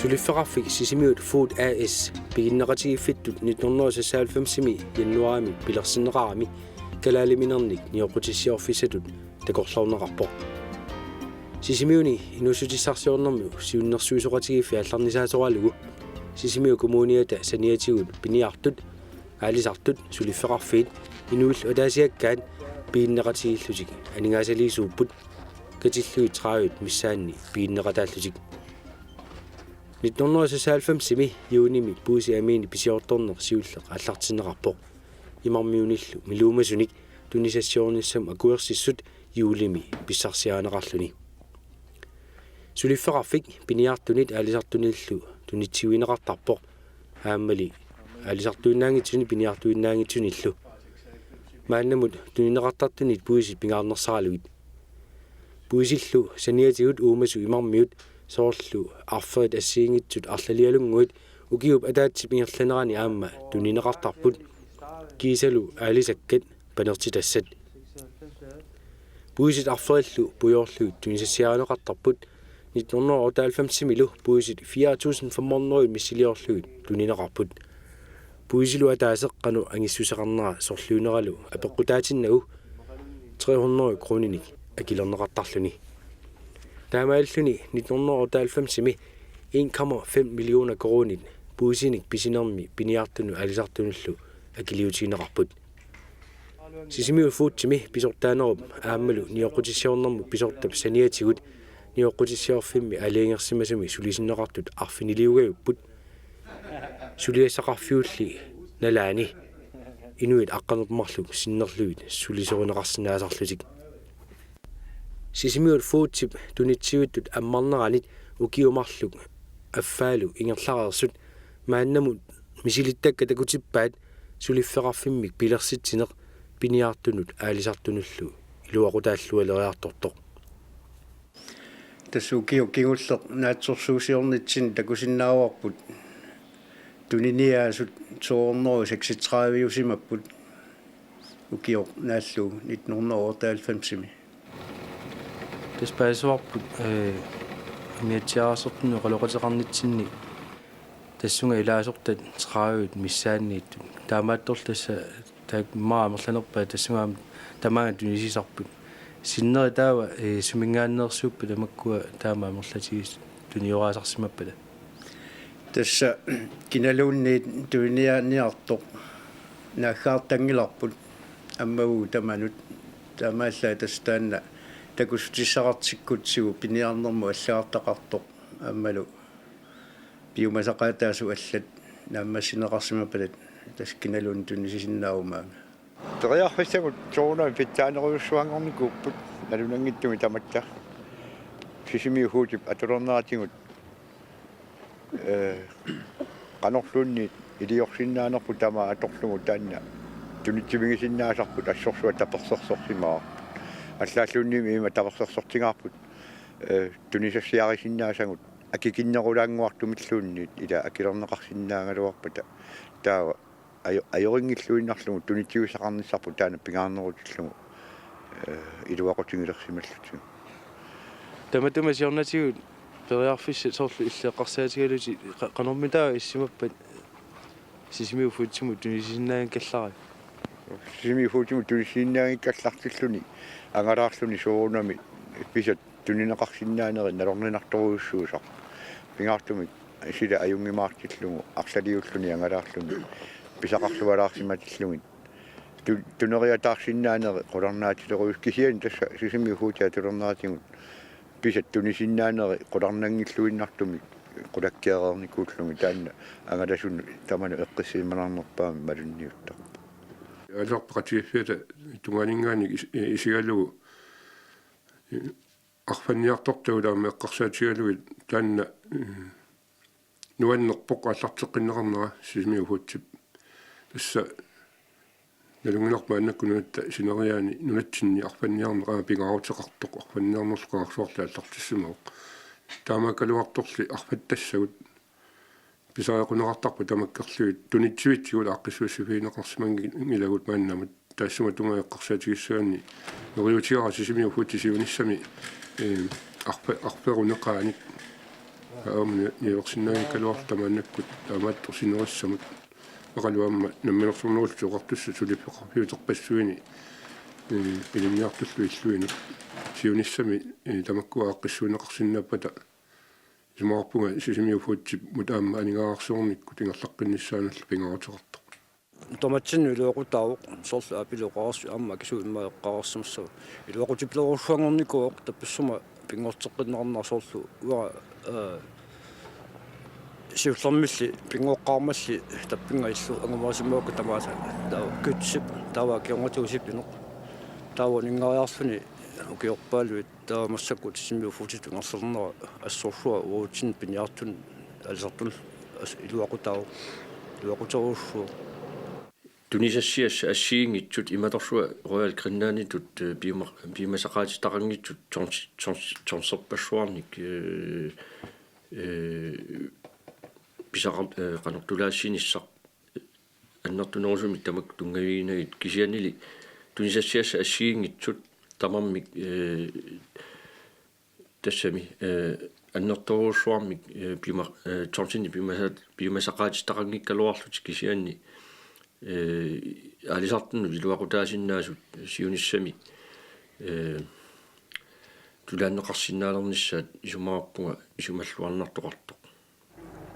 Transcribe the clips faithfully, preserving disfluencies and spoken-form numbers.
Suliffeqarfik Sisimiut Food A/S piginneqatigiiffittut nitten hundrede og seksoghalvfemsimi januaarimi pilersinneqarami kalaaliminernik nioqqutissiorfissatut takorloorneqarpoq. Sisimiuni inuussutissarsiornermut siunnersuisoqatigiiffik aallarnisaasoralugu Sisimiut Kommuniata saniatigut piniartut, aalisartut, suliffeqarfiit inuillu ataasiakkaat piginneqatigiillutik aningaasaliisuupput, katillugit tredive missaanni piginneqataallutik. Nitten hundrede og seksoghalvfemsimi juunimi puisit amiinik pisiortorneq siulleq aallartinneqarpoq. Imarmiunillu miluumasunik tunisassiornissamut akuersissut juulimi pissarsiarineqarluni. Suliffeqarfik piniartunit aalisartunillu tunitsivigineqartarpoq. Aammali aalisartuinnaanngitsunik piniartuinnaanngitsunillu. Maannamut tunineqartartunit puisit pingaarnersaralugit. Puisillu saniatigut uumasut imarmiut soorlu arferit assigiinngitsut arlalialunnguit ukiup ataatsip ingerlanerani aamma tunineqartarput. Kiisalu aalisakkat panertitassat. Puisit arferillu pujoorlugit tunisassiarineqartarput. Nitten hundrede og otteoghalvfemsimilu puisit fire tusind fem hundrede missiliorlugit tunineqarput. Puisilu ataaseq qanoq angissuseqarnera sorliuneralu apeqqutaatinnagu tre hundrede kroninik akilerneqartarluni. Taamaalilluni nitten hundrede og otteoghalvfemsimi en komma fem millioner koruunit puisinik pisinermi piniartunut aalisartunullu akiliutigineqarput. Sisimiut Foodsimi pisortaanerup aammalu nioqqutissiornermut pisortap saniatigut nioqqutissiorfimmi aalajangersimasumi sulisinneqartut arfiniliugajupput. Suliassaqarfiulli nalaani inuit aqqaneq-marluk sinnerlugit sulisorineqarsinnaasarlutik. Sisimiut Foodsip tunitsivittut ammarneranit ukiut marluk affaalu ingerlareersut maannamut misilittakkat takutippaat suliffeqarfimmik pilersitsineq piniartunut aalisartunullu iluaqutaallualeriartortoq. Tassa ukiut kingulleq naatsorsuusiornitsinni takusinnaavarput tuniniaasut to hundrede seksogtredive-usimapput ukioq naallugu nitten hundrede og otteoghalvfemsimi. Tassa paasivarput, eh, umiatsiaararsortunut oqaloqateqarnitsinni tassunga ilaasortat tredive missaanniittut. Taamaattorli tassa taakku immaqa amerlanerpaat tassunga aamma tamaanga tunisisarput. Sinneri taava, eh, suminngaanneersuuppata makkua taama amerlatigisut tunioraasarsimappata? Tassa kinaluunniit tuniniaaniartoq naaggaartanngilarput aamma uagut tamanut, taamaallaat tassa taanna takussutissaqartikkutsigu piniarnermut allagartaqartoq aammalu piumasaqaataasut allat naammassineqarsimappata tassa kinaluunniit tunisisinnaavoq maanga. Periarfissagut soorunami pitsaanerujussuanngornikuupput nalunanngitsumik tamatta. Sisimiut Foodip atulerneratigut, eh, qanorluunniit iliorsinnaanerput tamaat atorlugu taanna tunitsivigisinnaasarput assorsuaq tapersersorsimavarput. Allaalluunniit ima tapersersortingaarput, eh, tunisassiarisinnaasagut akikinnerulaannguartumilluunniit ila akilerneqarsinnaagaluarpata taava ajo-, ajorinngilluinnarlugu tunitsivisaqarnissarput taanna pingaarnerutillugu, eh, iluaqutigilersimallutik. Tamatuma siornatigut periarfissat soorlu illit eqqarsaatigalutit qa-, qanormitaava issimappat Sisimiut Foodsimut tunisisinnaanngikkallarivit? Sisimiut Foodsimut tunisisinnaanngikkallartilluni angalaarluni soorunami pisat tunineqarsinnaanerit nalorninartorujussuusarput. Pingaartumik sila ajunngimaartillugu arlaliulluni angalaarluni pisaqarlualaarsimatillugit. Tu-, tuneriataarsinnaanerit qularnaatilerujus-, kisianni tassa Sisimiut Foodip atulerneratigut pisat tunisinnaanerit qularnanngilluinnartumik qulakkeereernikuullugit taanna angalasunut tamanut eqqissisimalaarnerpaamik malunniuttarpoq. Aalisartut peqatigiiffiata tungaaninngaanniit is-, isigalugu arfanniartortagut aamma eqqarsaatigalugit taanna, eh, nuannerpoq aallarteqqinneqarnera Sisimiut Foodsip. Tassa nalunngilarput maannakkut nunatta sineriaani nunatsinni arfanniarneq aamma pingaaruteqartoq, arfanniarnerlu qangarsuarli aallartissimavoq. Taamaakkaluartorli arfattassagut pisariaqarneqartarput tamakkerlugit tunitsivitsigut aaqqissuussiffigineqarsimanngilagut maannamut. Taassuma tungaa eqqarsaatigissagaanni neriuutigaara Sisimiut Foodip siunissami, eh, arfe-, arferup neqaanik Aamma niuersinnaanngikkaluarluta maannakkut taamaattoq sinerissamut. Oqaluamma Namminersornerullutik Oqartussat suliffeqarfiuterpassuini, eh, ilinniartullu illuinut siunissami, eh, tamakkua aaqqissuunneqarsinnaappata isumaqarpunga Sisimiut Foodsipimut aamma aningaasarsiornikkut ingerlaqqinnissaanullu pingaaruteqartoq. Tamatsinnut iluaqutaavoq, soorlu aappilu oqarassi aamma akisuut immaqa eqqaarsimassavaat. Iluaqutipilorujussuanngornikuuvoq, tappissuma pinngorteqqinneqarnera soorlu uanga, eh, siullermilli pinngoqqaarmalli tappinnga illu angumaasimavakka tamaasa. Taava Gypsip, taava akiorngatigut Sipineq. Taava uninngariarluni ukiorpaaluit. Taava massakkut Sisimiut Foodsit ingerlanera assorsuaq uatsinnut piniartunut aalisartunullu as-, iluaqutaavoq, iluaquterujussuuvoq. Tunisassiassat assigiinngitsut imatorsuaq Royal Greenlanditut, eh, piuma-, piumasaqaatitaqanngitsut tons-, tons-, tonserpassuarnik, eh, eh, pisaqar-, eh, qanortulaassinissaq annertunerusumik tamakku tunngaviginagit, kisiannili tunisassiassat assigiinngitsut tamarmik, eh, tassami, eh, annertoorujussuarmik, eh, piuma-, eh, tonsinik piumasa-, piumasaqaatitaqanngikkaluarlutik, kisianni, eh, aalisartunut iluaqutaasinnaasut siunissami, eh, tulaanneqarsinnaalernissaat isumaqarpunga isumalluarnartoqartoq.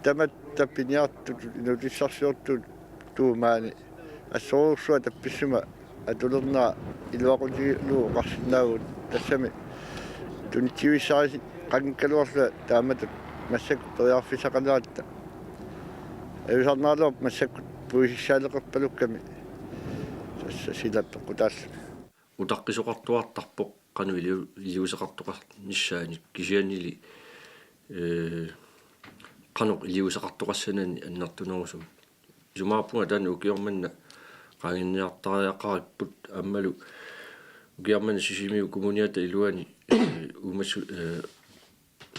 Tamatta piniartutut inuutissarsiortutut maani assorujussuaq tappissuma atulernera iluaqutigalugu oqarsinnaavugut, tassami tunitsivissaarisi qanngikkaluarlunga taamatut massakkut periarfissaqaleratta. Ajuusaarneraluarpoq massakkut puisissaaleqerpalukkami tassa sila peqqutaalluni. Utaqqisoqartuartarpoq qanoq iliu-, iliuuseqartoqarnissaanik, kisiannili, eh, qanoq iliuuseqartoqassanani annertunerusumik. Isumaqarpunga taanna ukioq manna qaangerniartariaqaripput aammalu ukioq manna Sisimiut kommuniata iluani, eh, uumassu-, eh,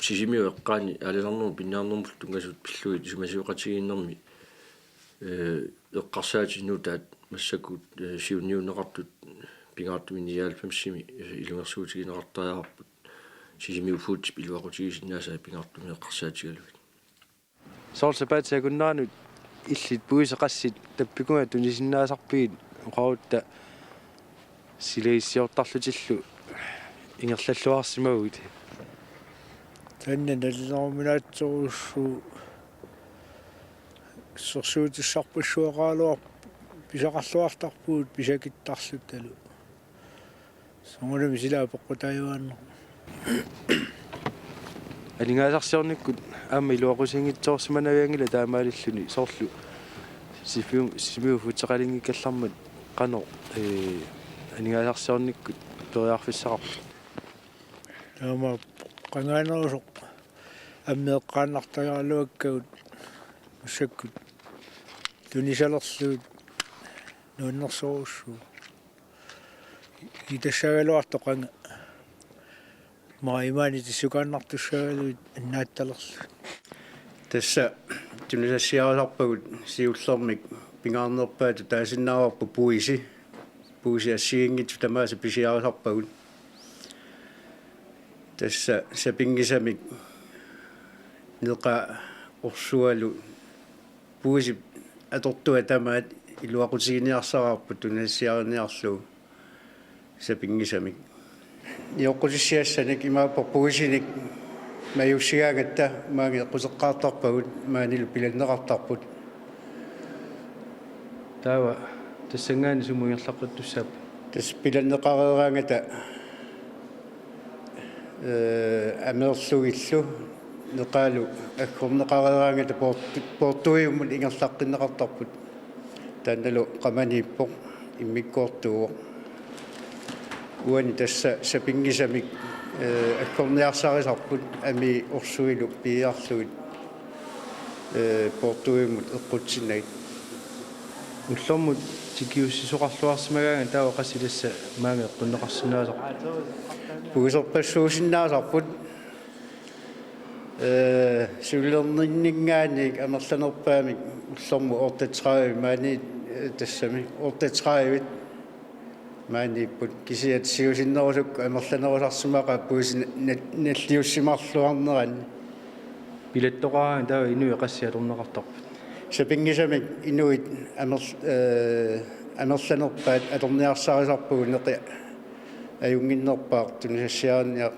Sisimiut eqqaani aalisarnermut pinnaarnermullu tunngasut pillugit isumasioqatigiinnermi, eh, eqqarsaatigalugu taava massakkut, eh, siunniunneqartut pingaartumik nioghalvfemsimi, eh, ilungersuutigineqartariaqarput Sisimiut Foodsip iluaqutigisinnaasaa pingaartumik eqqarsaatigalugit. Soorlu sapaatip akunneranut illit puisit qassit tappikunga tunisinnaasarpigit oqarutta silagissiortarlutillu ingerlalluarsimaguit? Taanna nalileruminaatsorujussuuvoq, assersuutissarpassuaqaraluarpoq pisaqarluartarpugut pisakittarlutalu. Soorunami sila peqqutaajuaannarpoq. Aningaasarsiornikkut aamma iluaqutiginngitsoorsimanavianngilaq taamaalilluni, soorlu Sisimiu-, Sisimiut Foodseqalinngikkallarmat qanoq, eh, aningaasarsiornikkut periarfissaqarput? Taamaappoq, qangaanerusoq ammip eqqaannartariaqaraluakkagut massakkut tunisalerlugit nuannersorujussuuvoq. Itassagaluartoq qanga. Maa imaani tissukaannartussaagaluit annaattalerlugit. Tassa tunisassiarisarpagut siullermik pingaarnerpaatut taasinnaavarput puisi. Puisi assigiinngitsut tamaasa pisiarisarpagut. Tassa sapinngisamik neqaa orsualu puisip atortua tamaat iluaqutiginiarsaraarput tunisassiariniarlugu sapinngisamik. Nioqqutissiassanik imaappoq puisinik majussigaangatta maani eqquteqqaartarpagut, maanilu pilanneqartarput. Taava tassanngaanniit sumut ingerlaqqittussaapput? Tassa pilanneqareeraangata, eh, ameerlugillu neqaalu aggorneqareeraangata poortu-, poortuiummut ingerlaqqinneqartarput. Taannalu qamaniippoq, immikkoortuuvoq. Uani tassa sapinngisamik, eh, aggorniarsarisarput amii orsuilu piiarlugit, eh, poortuiummut eqqutsinnagit. Ullormut tikiussisoqarluarsimagaangat taava qassit tassa maanga eqqunneqarsinnaasarput? Puiserpassuusinnaasarput. Eh, siulerninninngaanniit amerlanerpaamik ullormut otteogtredive maaniit, eh, tassami otteogtredive maaniipput, kisianni siusinnerusukkut amerlanerusarsimaqaat puisit na-, na-, nalliussimarluarneranni. Ilattoqaraangat taava inuit qassit atorneqartarput? Sapinngisamik inuit amer-, eh, amerlanerpaat atorniarsarisarpagut neqi ajunnginnerpaaq tunisassiariniar-,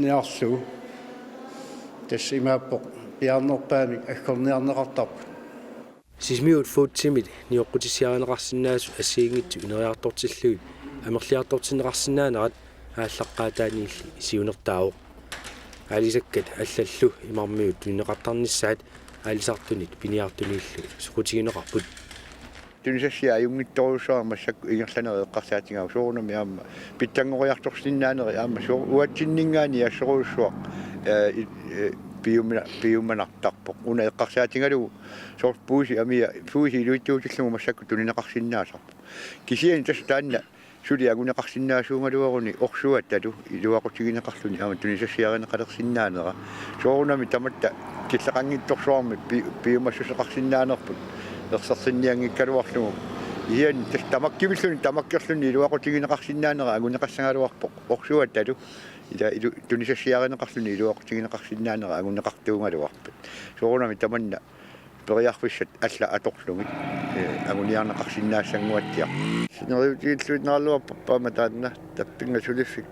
niarlugu. Tassa imaappoq piaarnerpaamik aggorniarneqartarput. Sisimiut Foodtimit nioqqutissiarineqarsinnaasut assigiinngitsut ineriartortillugit amerliartortinneqarsinnaanerat aallaqqaataaniilli siunertaavoq. Aalisakkat allallu imarmiut tunineqartarnissaat aalisartunit piniartunillu soqutigineqarput. Tunisassiaq ajunngitsorujussuarmik massakkut ingerlanerit eqqarsaatigaavut, soorunami aamma pitsanngoriartorsinnaanerit aamma soo-, uatsinninngaanniit assorujussuaq, eh, i-, eh, piumana-, piumanartarpoq. Una eqqarsaatigalugu soorlu puisi amia, puisi iluitsuutillugu massakkut tunineqarsinnaasarpoq. Kisianni tassa taanna suli anguneqarsinnaasuugaluaruni orsuatalu iluaqutigineqarluni aamma tunisassiarineqalersinnaanera. Soorunami tamatta killeqanngitsorsuarmik pi-, piumassuseqarsinnaanerput ersersinnianngikkaluarlugu. Kisianni tassa tamakkimilluni tamakkerluni iluaqutigineqarsinnaanera anguneqassagaluarpoq orsuatalu. Ila ilu-, tunisassiarineqarluni iluaqutigineqarsinnaanera anguneqartuugaluarpat. Soorunami tamanna periarfissat allat atorlugit, eh, anguniarneqarsinnaassanguatsiarpoq. Sineriutigilluinnaraluarparput aamma taanna tappinnga suliffik.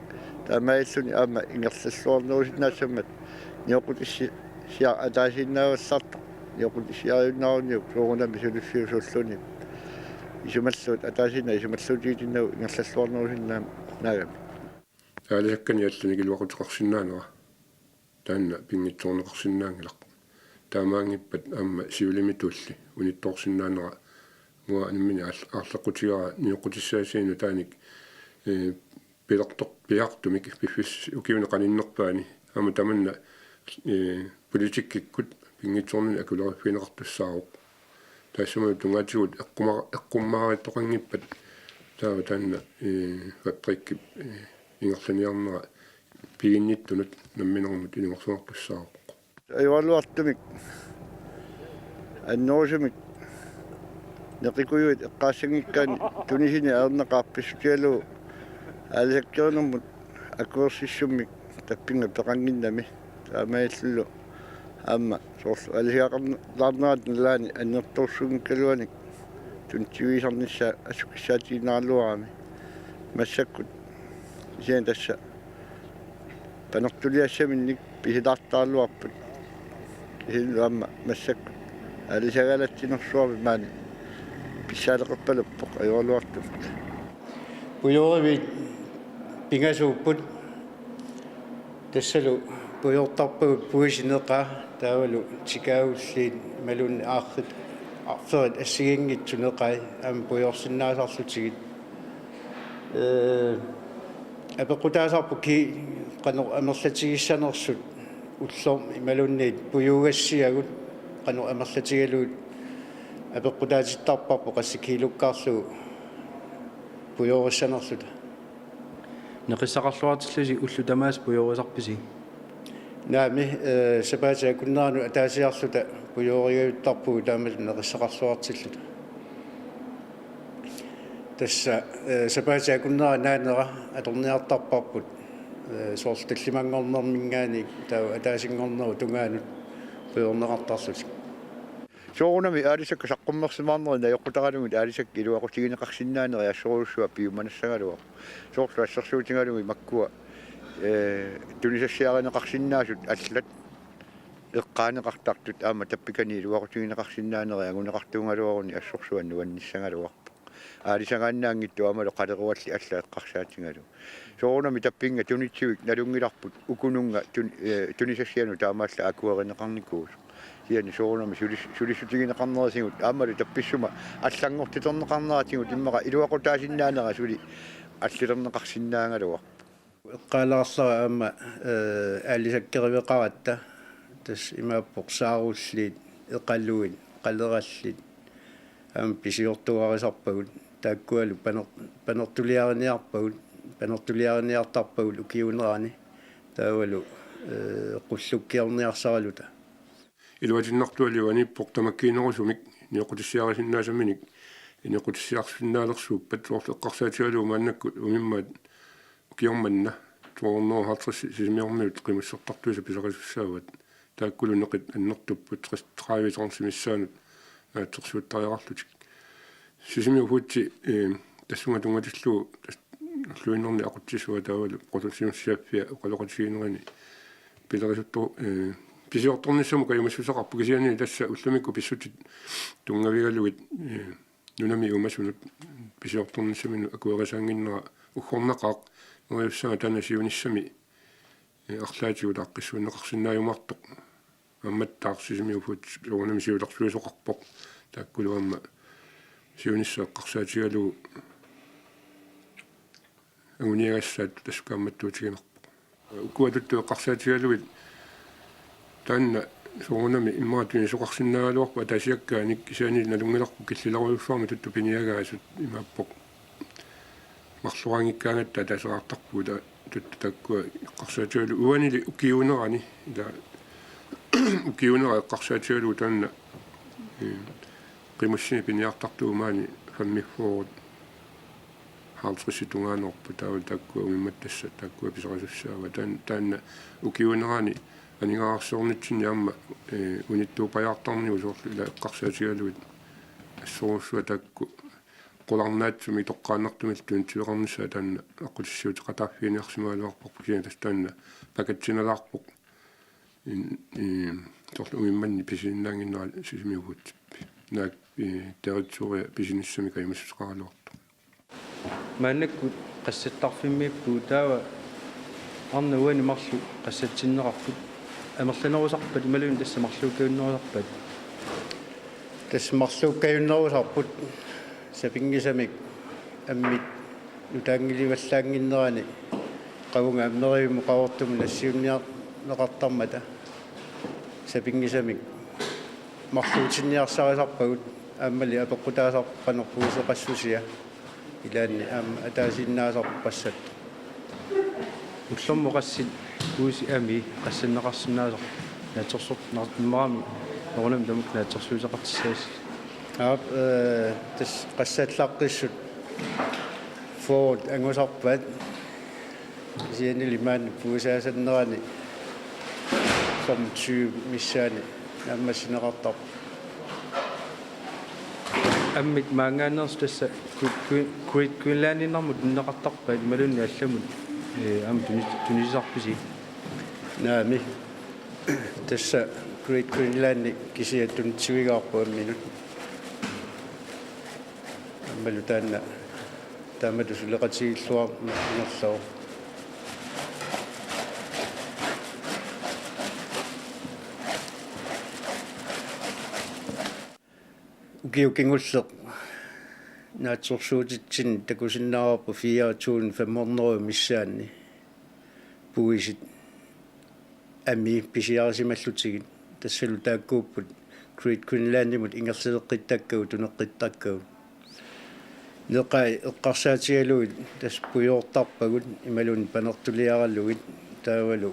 Taamaalilluni aamma ingerlalluarnerusinnaassammat nioqqutissiaq ataasiinnaagallartoq. Nioqqutissiariunnaruniuk soorunami suliffiusuulluni. Isumalluut ataasiinnaq isumalluutigitinnagu ingerlalluarnerusinnaagami. Aalisakkanik allanik iluaquteqarsinnaanera taanna pinngitsoorneqarsinnaanngilaq. Taamaanngippat aamma siulimitulli unittoorsinnaanera uanga nammineq aal-, aarleqqutigaara nioqqutissaasiinnut taanik, eh, pilertor-, piaartumik piffissami ukiuni qaninnerpaani aamma tamanna, eh, politikkikkut pinngitsoornini akuleriffigineqartussaavoq. Taassumalu tungaatigut eqquma-, eqqummaariittoqanngippat taava taanna, eh, fabrikkip, eh, ingerlaniarnera piginnittunut namminermut ilungersunartussaavoq. Ajoraluartumik annerusumik neqikujuit eqqaassanngikkaanni tunisineq ajornaqaaq pissutigalugu aalisakkerinermut akuersissummik tappinnga peqannginnami. Taamaalillunilu aamma soorlu aalisagaqarn-, laarnerat nalaani annertoorsuunngikkaluanik tunitsivigisarnissaa assut kissaatigiinnaraluarami. Massakkut kisianni tassa panertuliassaminnik pisilaartaraluarput. Kisianni aamma massakkut aalisagaalatsinersuarmi maani pissaaleqerpaluppoq ajoraluartumik. Pujoorivit pingasuupput. Tassalu pujoortarpagut puisit neqaa taavalu tikaagulliit imaluunniit aarrit, arferit assigiinngitsut neqai aamma pujoorsinnaasarlutigit. Ee, apeqqutaasarpoq ki-, qanoq amerlatigissanersut ullormut imaluunniit pujuugassiagut qanoq amerlatigalugit apeqqutaatittarparput qassit kiilukkaarlugu pujoorissanerluta. Neqissaqarluartillusi ullut tamaasa pujoorisarpisi? Naamik, eh, sapaatip akunneranut ataasiarluta pujoorigajuttarpugut taamatut neqissaqarluartilluta. Tassa, eh, sapaatip akunnera naanera atorniartarparput, eh, soorlu tallimanngornerminngaanniit taava ataasinngornerup tungaanut pujoorneqartarlutik. Soorunami aalisakkat saqqummersimaarnerit najoqqutaralugit aalisakkat iluaqutigineqarsinnaanerit assorujussuaq piumanassagaluarpoq. Soorlu assersuutigalugit makkua, ee, tunisassiarineqarsinnaasut allat eqqaaneqartartut aamma tappikani iluaqutigineqarsinnaanerit anguneqartuugaluaruni assorsuaq nuannissagaluarpoq. Aalisagaannaanngitsut aammalu qaleruallit allat eqqarsaatigalugit. Soorunami tappinnga tunitsivik nalunngilarput ukununnga tun-, eh, tunisassianut taamaallaat akuerineqarnikuusoq. Kisianni soorunami sulis-, sulissutigineqarnerisigut aammalu tappissuma allanngortiterneqarneratigut immaqa iluaqutaasinnaanera suli allilerneqarsinnaagaluarpoq. Eqqaalaarlara aamma, eh, aalisakkeriveqaratta tassa imaappoq saarulliit, eqaluit, qalerallit, aamma pisiortugarisarpagut, taakkualu paner-, panertuliariniarpagut, panertuliariniartarpagut ukiuunerani, taavalu, eh, qullukkiorniarsaraluta. Iluatinnartuali uaniippoq tamakkiinerusumik nioqqutissiarisinnaasaminik nioqqutissiarsinnaalersuuppat soorlu eqqarsaatigalugu maannakkut umimmaat ukioq manna to hundrede og halvtreds sisimiormiut qimussertartuisa pisaqasussaavat. Taakkulu neqit annertupput tres-, tredive tonsimissaanut naatsorsuuttariaqarlutik. Sisimiut Foodi, eh, tassunga tunngatillugu tas-, ulluinnarni aqutsisua taavalu produktionschefia oqaloqatigiinnerani pilerisuttu, eh, pisiortornissamut kajumissuseqarpoq kisianni tassa ullumikkut pissutsit tunngavigalugit, eh, nunami uumasunut pisiortornissaminut akuerisaannginnera uggornaqaaq neriussaagut taanna siunissami, eh, arlaatigut aaqqissuunneqarsinnaajumaartoq. Aammattaaq Sisimiut Foodi soorunami siulersuisoqarpoq. Taakkulu aamma siunissaq eqqarsaatigalugu anguniagassaat tassukaammattuutiginerpoq. Ukua tuttu eqqarsaatigalugit taanna soorunami immaqa tunisoqarsinnaagaluarpoq ataasiakkaanik kisianni nalunngilarput killilerujussuarmik tuttu piniagaasut imaappoq. Marloraanngikkaangatta ataasiartarpugut ta-, tuttu taakkua eqqarsaatigalugu uanili ukiuunerani ila ukiuunera eqqarsaatigalugu taanna, eh, qimussineq piniartartuuvoq maani femogfyrre halvtreds tungaanut taavalu taakkua umimmattassat taakkua pisarisussaavaat. Taan-, taanna ukiuunerani aningaasarsiornitsinni aamma, eh, unittuupajaartarnigut soorlu ila eqqarsaatigalugit assorujussuaq taakku qularnaatsumik toqqaannartumillu tunitsiveqarnissaat taanna aqqutissiuuteqataaffiiniarsimagaluarparput kisianni tassa taanna pakatsinalaarpoq. In-, in-, soorlu umimmanni pisisinnaannginnera Sisimiut Foodip. Naak, eh, territoria pisinissami kajumissuseqaraluartoq. Maannakkut qassattarfimmiippugut taava arnat uani marluk qassatsinneqarput amerlanerusarpat imaluunniit tassa marluukkajunnerusarpat? Tassa marluukkajunnerusarput sapinngisamik ammit nutaanngilivallaannginnerani qavunga ammerivimmut Qaqortumut nassiunniarneqartarmata sapinngisamik marluutinniarsarisarpagut aammali apeqqutaasarpoq qanoq puiseqassusia ilaanni aamma ataasiinnaasarpoq qassattoq. Ullormut qassit puisit amii qassanneqarsinnaasut naatsorsoq nar-, immaqa soorunami tamakku naatsorsuuteqartissaasi. Aap, eh, tassa qassallaqqissut fyrret angusarpaat. Kisiannili maani puisaasannerani femogtyve missaani naammassineqartarpoq. Ammit maanngaanneersut tassa Gre-, Gre-, Great Greenlandinnarmut tunineqartarpaat imaluunniit allamut, eh, aamma tuni-, tunisisarpisi? Naamik. Tassa Great Greenlandi kisiat tunitsivigaarput amminut. Aammalu taanna taamatut suleqatigiilluarneq ingerlavoq. Ukioq kingulleq naatsorsuutitsinni takusinnaavarput fire tusind fem hundrede missaanni puisit amii pisiarisimallutigit, tassalu taakkuupput Great Greenlandimut ingerlaleqqittakkagut tuneqqittakkagut. Neqai eqqarsaatigalugit tassa pujoortarpagut imaluunniit panertuliaralugit taavalu,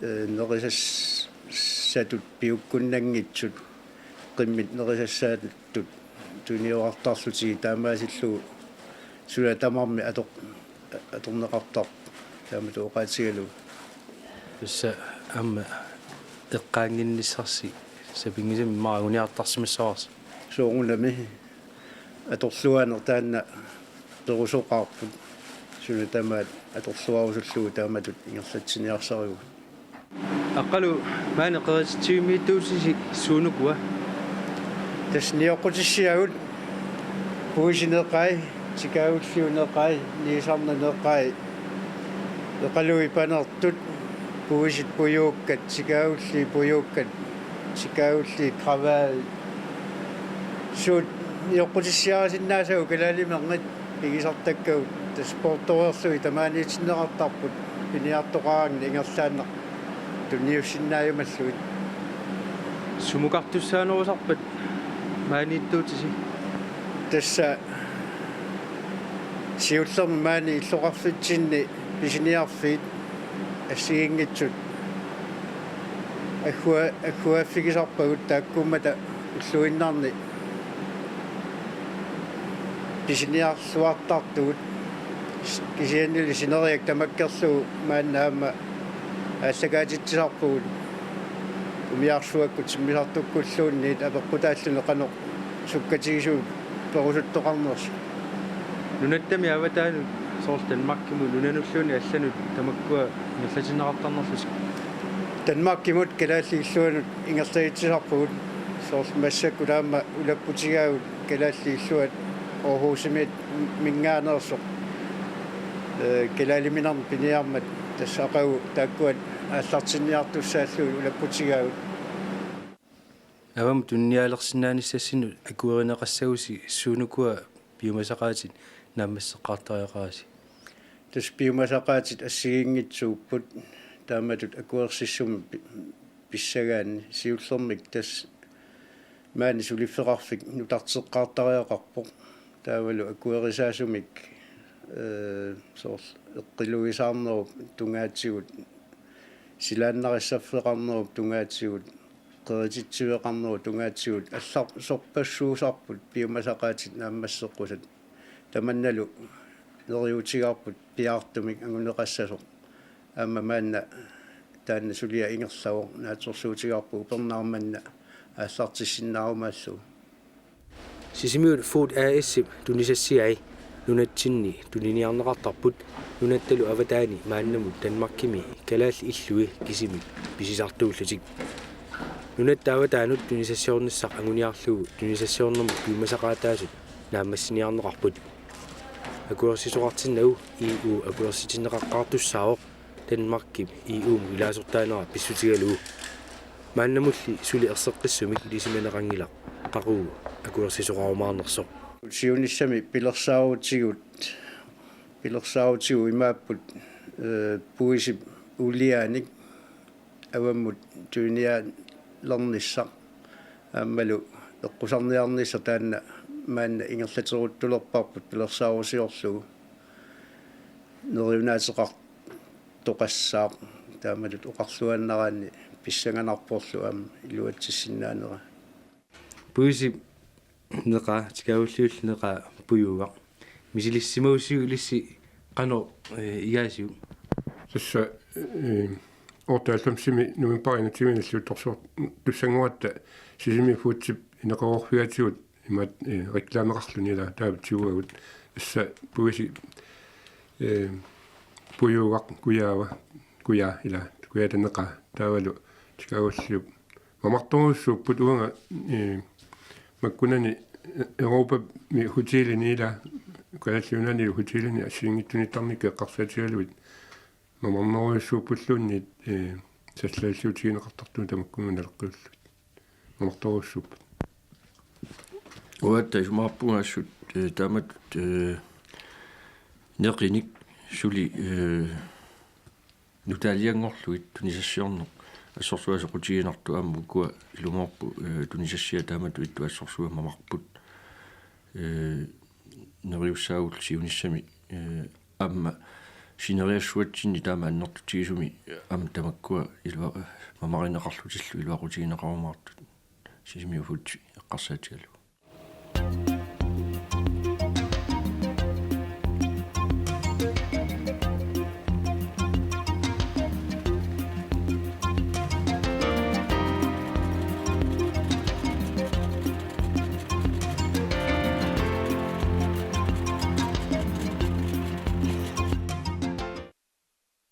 eh, nerisas-, satut piukkunnanngitsut qimmit nerisassaatut tunioraartarlutigit taamaasillugu suna tamarmi atoq-, atorneqartarpoq taamatut oqaatigalugu. Tassa aamma eqqaannginnissarsi sapinngisamik immaqa anguniartarsimassavarsi. Soorunami atorluaaneq taanna perusoqaarput suna tamaat atorluarusullugu taamatut ingerlatsiniarsarivugut. Aqqalu maani qerititsivimmiittuutisi suunukua? Tassa nioqqutissiagut puisit neqai, tikaagulliit neqai, niisarnat neqai, eqaluit panertut, puisit pujuukkat, tikaagulliit pujuukkat, tikaagulliit kravaat. Suut nioqqutissiarisinnaasagut kalaalimerngit pigisartakkagut tassa poortoreerlugit tamaaniitinneqartarput piniartoqaraanni ingerlaannaq tunniussinnaajumallugit. Sumukartussaanerusarpat maaniittuutisi? Tassa siullermik maani illoqarfitsinni pisiniarfiit assigiinngitsut aggua-, agguaaffigisarpagut taakkuummata ulluinnarni pisiniarluartartugut, kisiannili sineriak tamakkerlugu maanna aamma aallakaatitsisarpugut. Umiarsuakkut timmisartukkulluunniit apeqqutaalluni qanoq sukkatigisumik perusuttoqarnersoq. Nunattami avataanut soorlu Danmarkimut nunanulluunniit allanut tamakkua ingerlatinneqartarnerlutik. Danmarkimut kalaallit illuanut ingerlagitsisarpugut, soorlu massakkut aamma ulapputigaavut kalaallit illuat Aarhusimiit minngaanneersoq, ee, kalaaliminernik piniarmat, tassa aqagu taakkua aallartinniartussaallugit ulapputigaavut. Avammut tuniniaalersinnaanissassinnut akuerineqassagusi suunukua piumasaqaatit naammasseqqaartariaqarisi? Tassa piumasaqaatit assigiinngitsuupput taamatut akuersissummik pi-, pissagaanni. Siullermik tassa maani suliffeqarfik nutarteqqaartariaqarpoq. Taavalu akuerisaasumik, ee, soorlu eqqilugisaarnerup tungaatigut, silaannarissarfeqarnerup tungaatigut, qerititsiveqarnerup tungaatigut allarsorpassuusarput piumasaqaatit naammasseqqusat. Tamannalu neriuutigaarput piaartumik anguneqassasoq. Aamma maanna taanna suliaq ingerlavoq, naatsorsuutigaarput upernaaq manna aallartissinnaarumaallugu. Sisimiut Food A/S-ip tunisassiai nunatsinni tuniniarneqartarput, nunattalu avataani maannamut Danmarkimi kalaallit illui kisimik pisisartuullutik. Nunatta avataanut tunisassiornissaq anguniarlugu tunisassiornermut piumasaqaataasut naammassiniarneqarput. Akuersisoqartinnagu E U akuersitinneqaqqaartussaavoq, Danmarkip E U-mut ilaasortaanera pissutigalugu. Maannamulli suli erseqqissumik ilisimaneqanngilaq qaqugu akuersisoqarumaarnersoq. Siunissami pilersaarutigut, pilersaarutigut imaapput, ee, puisip uuliaanik avammut tuniniaalernissaq aammalu eqqusarniarnissaq, taanna maanna ingerlateruttulerparput pilersaarusiorlugu neriunaateqartoqassaaq, taamatut oqarluaannaraanni pissanganarporlu aamma iluatsissinnaanera. Puisip neqaa, tikaavalliullu neqaa pujuugaq. Misilissimagussiuk ilissi qanoq, ee, igaasiuk? Tassa, ee, otteoghalvfemsimi novembarip enogtyvende naalliuttorsiortussanngoratta Sisimiut Foodip ineqaroorfigatigut imaat, ee, reklameqarluni ila taava tiguagut. Tassa puisi, ee, pujuugaq kujaava, kujaa ila, kujaata neqaa, taavalu tikaavalliup mamartorujussuupput. Uanga, ee, makkunani Europami hotelini ila Kalaallit Nunaanni hotelini assigiinngitsunittarnikkut eqqarsaatigalugit mamarnerujussuuppulluunniit, ee, sallalliutigineqartartut tamakkununnga naleqqiullutik. Mamartorujussuupput. Uatta isumaqarpunga assut, ee, taamatut, ee, neqinik suli, ee, nutaalianngorlugit tunisassiorneq assorsuaq soqutiginartoq, aamma ukua ilumoorput, ee, tunisassiat taamatut ittut assorsuaq mamarput. Ee, neriussaagullu siunissami, ee, aamma sineriassuatsinni taama annertutigisumi aamma tamakkua ilua-, mamarineqarlutillu iluaqutigineqarumaartut Sisimiut Food eqqarsaatigalugu.